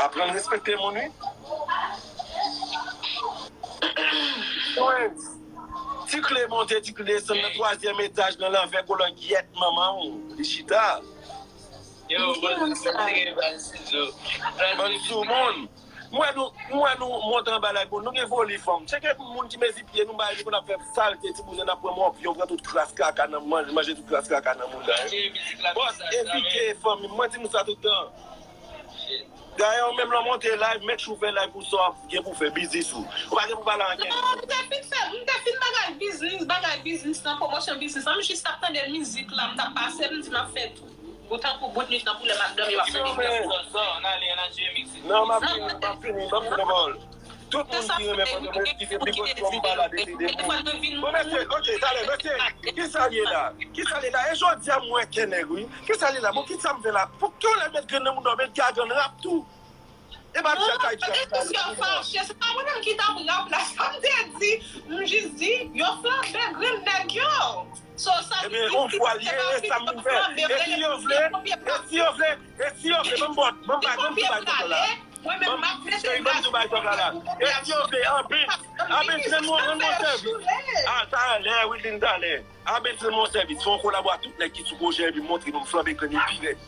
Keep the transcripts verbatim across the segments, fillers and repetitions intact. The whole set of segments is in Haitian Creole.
Aprann respekte moun, wi. Prince, ti kle monte, ti kle desann nan twazyèm etaj nan lanvè kolòn gyèt manman w, li chita. Yo, bon, sa te gen bal si zo. Bann soumoun. M wè nou, m wè nou monte anba lay moun. Nou gen voli fanm. Tcheke moun ki mezi pye nou bay nou konn ap fè salte ti bouzen ap pran mòpyon, pran tout kras kaka nan manje, manje tout kras kaka nan moun la. Bòs, evite fanmi m. Mwen di nou sa tout tan. Dayè, ou menm lè w monte live, make sure w fè live pou sa w gen pou fè, biznis ou. Ou pa gen pou pale anyen. Non, m te fin fè, m te fin bagay biznis, bagay biznis lan, pwomosyon biznis lan, m jis t ap tande mizik la, m t ap pase, m di m ap fè tou. Bout tankou bout nwit nan koulè m ap dòmi, m ap fè mizik. Non, m ap fini, m ap fini, m ap fini, pawòl. Tout moun ki renmen Fantom Rose, ki se pi gwo fanm pa la deside pou. Bon, mesye, ok, talè, mesye, kisa l ye la? Kisa l ye la? E jodi a, m wè kè nèg, wi. Kisa l ye la? Bon, kisa m fè la? Pou ki w lè met grenn nan moun nan, met gagann rap tou? E pa ti atay ti atay. Yo fache, se pa mwen menm ki t ap rap la, sa m te di, m jis di, yo flanbe grenn nèg yo. So, sa ki di, se pa Fantom Rose ki flanbe, e si yo vle, e si yo vle, e si yo vle, ban m bòt, ban m bay, ban m tou bay kòk la. Mwen menm, m ap mete gaz pou mwen pou konbyen ap soti. Abens, jwenn mwen, rann mwen sèvis. A, talè, Wilin, talè. Abens, rann mwen sèvis. Fè yon kolabo a tout nèg ki sou pwojè epi montre nou flanbe grenn li pi rèd.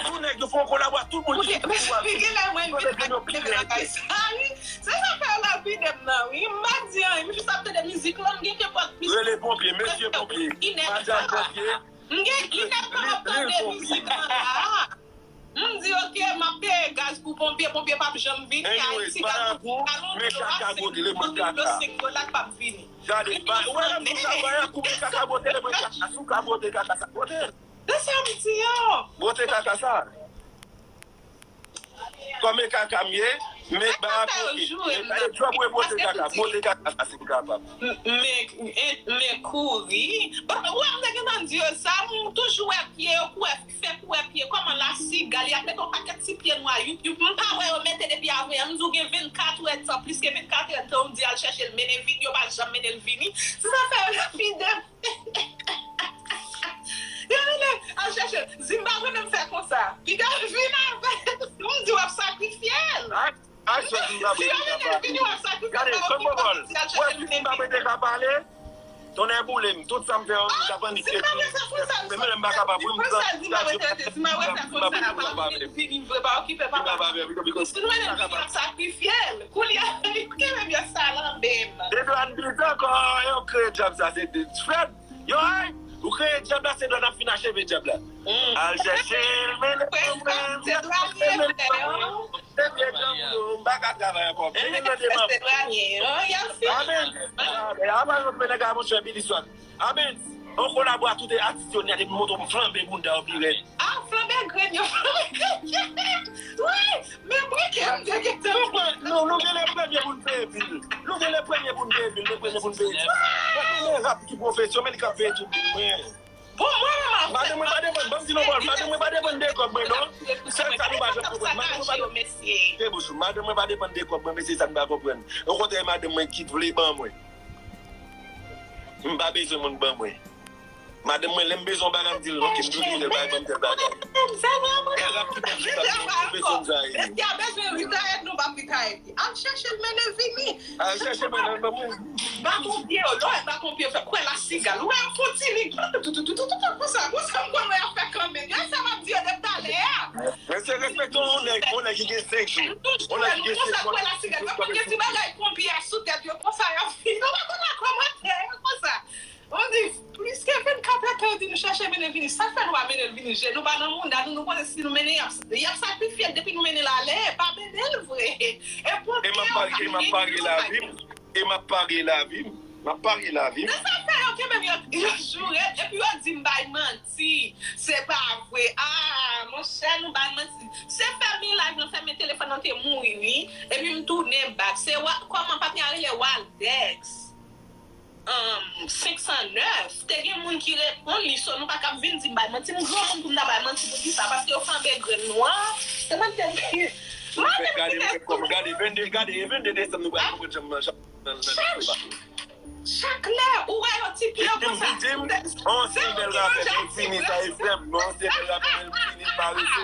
Tout nèg yo fè yon kolabo a tout moun ki sou pwojè. Gen lè mwen vin ak bagay sa, wi. Se sa fè yo lapide m nan, wi. M pa di anyen, m jis ap tande mizik lan, m gen kenpòt plis. Rele ponpye, mesye ponpye, madanm ponpye. M gen inèdtan m ap tande mizik lan la. M di, ok, m ap peye gaz pou ponpye, ponpye p ap janm vini. Anyways, pa nan kou, men kaka bwote, lemwèn kaka. Gade, ba, ou wè lè m di sa, ba, koube kaka bwote, lemwèn kaka, si w ka bwote kaka sa, bwote. Se sa m di yo. Bwote kaka sa. Kòm e kaka m ye, men ba a koke. E djòb mwen bwote kaka, bwote kaka sa si m kapab. Men, men kouri. Ou wè m te gentan di yo sa, m toujou wè pye yo, kouwè, fè kouwè pye, kòman lasiga, y ap mete yon pakèt ti pye nwa, youp, youp, m pa wè yo mete depi avanyè, m di w gen vennkat èdtan, plis ke vennkat èdtan, ou di al chèche l, mennen vini, yo pa janm mennen l vini. Se sa fè yo lapide m. Yo vin al chèche l. Zimbabwe menm fè konsa. Piga vin avè l. M di w ap sakrifye l. Ak, ak sòs Zimbabwe te ka pale. Gade, sòs bòbòl. Wè, si Zimbabwe te ka pale, tonnè boule m. Tout sa m fè yo, m t ap annik ekri. Men menm m pa kapab, wi, m pran Zimbabwe fè konsa. Zimbabwe te ka pale. Vini vre, pa okipe papa. Zimbabwe, because si nou mennen l vini, ap sakrifye l. Koulye a, li kenbe m, yo salanbe m. Edouard Biz ankò, yo kreye djab sa, se de frè. Yo, ay, ou kreye djab la, se lè n ap fin acheve djab la. Al chèche l, mennen l pou mwen, mennen l pou mwen. Se vye granmoun yo, m pa ka travay ankò. Mennen l nan de manm. Amen. Avan yo mennen gade monchè Biliswat. Amen. On kolabo a tout atis yo nèt epi montre m flanbe bounda yo pi rèd. A, flanbe grenn yo, flanbe grenn yo. Wi, men mwen ke m te gentan. Nou, nou, nou gen le premye pou n peye vil. Nou gen le premye pou n peye vil, le premye pou n peye vil. Mwen konnen rap ki pwofesyon, men li ka peye tout vil mwen. Bon, mwen menm avè. Madanm mwen pa depann, ban m di nou bòl, madanm mwen pa depann de kòb mwen, non. Sèl sa nou pa janm konprann. Madanm mwen pa depann. Te bouch ou. Madanm mwen pa depann de kòb mwen, men se sa nou pa konprann. Okontrè, madanm mwen ki vle ban mwen. M pa bezwen moun ban mwen. Madanm mwen, lè m bezwen yon bagay, m di l, ok, m toujou di l, bay ban m tèl bagay. E rap ki pou chita, m bezwen sa ye. Depi a bezwen retire, nou p ap retire. Al chèche l, mennen l vini. Al chèche, mennen l ban mwen. Baton pye yo, lè w wè baton pye yo fè kwè lasiga l. Ou wè yo fon ti lig. Toutoutoutoutoutou, konsa, konsa, m konn wè y ap fè kanmenm. Gade sa m ap di yo depi talè a. Mesye, respekte yon nèg, yon nèg ki gen senk jou. Yon nèg ki gen senk jou. Konsa, kwè lasiga l. Yo konn gen ti bagay ponpye a sou tèt yo, konsa y ap vini. Nou pa konn nan kòmantè yo, konsa. Ou di, plis ke vennkat èdtan, yo di nou chèche mennen vini. Sa fè nou pa mennen l vini? Je nou pa nan mouda nou, nou konnen si nou mennen, y ap, y ap sakrifye l depi nou mennen l ale, pa mennen l vre. E m ap pare, e m ap pare lavi m, e m ap pare lavi m, m ap pare lavi m. Se sa fè yo kenbe m, yo, yo joure, epi yo di m bay manti. Se pa vre. A, monchè, nou bay manti. Se fèmen live lan, fèmen telefòn nan te mouri, wi. Epi m tounen back. Se wa, kòman patnè a rele Waldex? Ahn, senk san nèf, te gen moun ki reponn li, so nou pa kab vin di m bay manti, m granmoun pou m ta bay manti pou kisa, paske yo flanbe grenn nou an, se mwen ki te di, madanm ki te sou. Gade, gade, vennde, gade, e vennde desanm nou pral pran janm nan, nan, nan, nan, chak, chak lè, ou wè yon ti pye konsa. Epi m di m, on se bèl rapè, men l fini, sa e fèb, men on se bèl rapè, men l fini, l parese.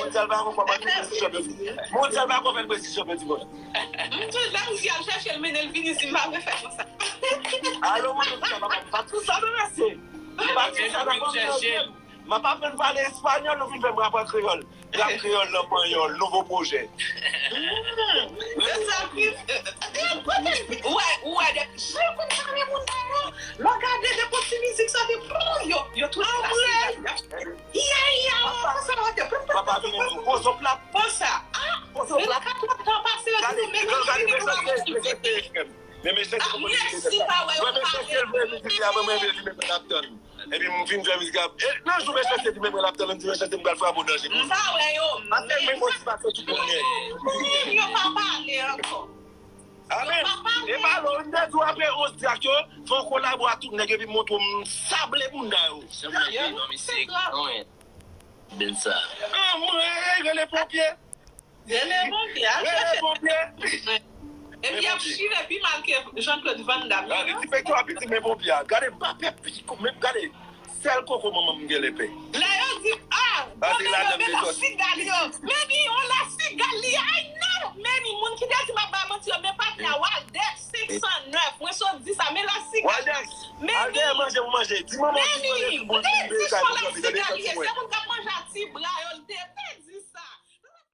Mondyal pa konn kòman fè presijon peti. Mondyal pa konn fè presijon peti, bon. M tou lè m di al chèche l, mennen l vini, di m pa vle fè konsa. Alo, mwen, sa pa, pa tou sa, non, mesye. Pa tou sa, nan konn chèche. M ap aprann pale espanyòl, nou vin fè m rap an kreyòl. Rap kreyòl nan panyòl, nouvo pwojè. Se sa ki. Ou wè, ou wè, de, jan konn pale moun nan, non. Lè w gade de pou ti mizik soti, yo, yo tou trase. Iya, iya, oh, konsa w te. Papa vini, pozo plat. Konsa. Ah, pozo plat. Tan pase, yo di nou, men nou vini pou la. Men mesye, se kòman li te fè sa. Mwen, mesye, se l voye mizik li a, mwen, mwen, li menm l ap tann. Epi m fin fè mizik la. E, nan jou mesye, se li menm l ap tann, m di mesye, se m pral frape w danje. M pa wè yo. Paske men motivasyon tout moun gen. Yo pa pale ankò. Amen. E pa lò, m te di w apre onz di ak yo, fè yon kolabo a tout nèg, epi montre w m sable bounda yo. Janm nan non misye, anyen. Ben sa. Anmwey, rele ponpye. Rele ponpye, al chèche. Epi y ap chire pi mal ke Jean-Claude Van Damme. Gade ti pèk yo ap di men ponpye a. Gade pa pèp pitit kou menm gade sèl koko manman m gen lepè. Lè yo di, ah, bon, men yo, men la sigal yo. Men ni yon la sigal li, ay non. Men ni moun ki te di m ap bay manti yo, men patnè Waldex senk san nèf. Mwen sot di sa, men la sigal. Waldex, al dèyè manje pou manje. Di manman w di manje pou manje. Se moun k ap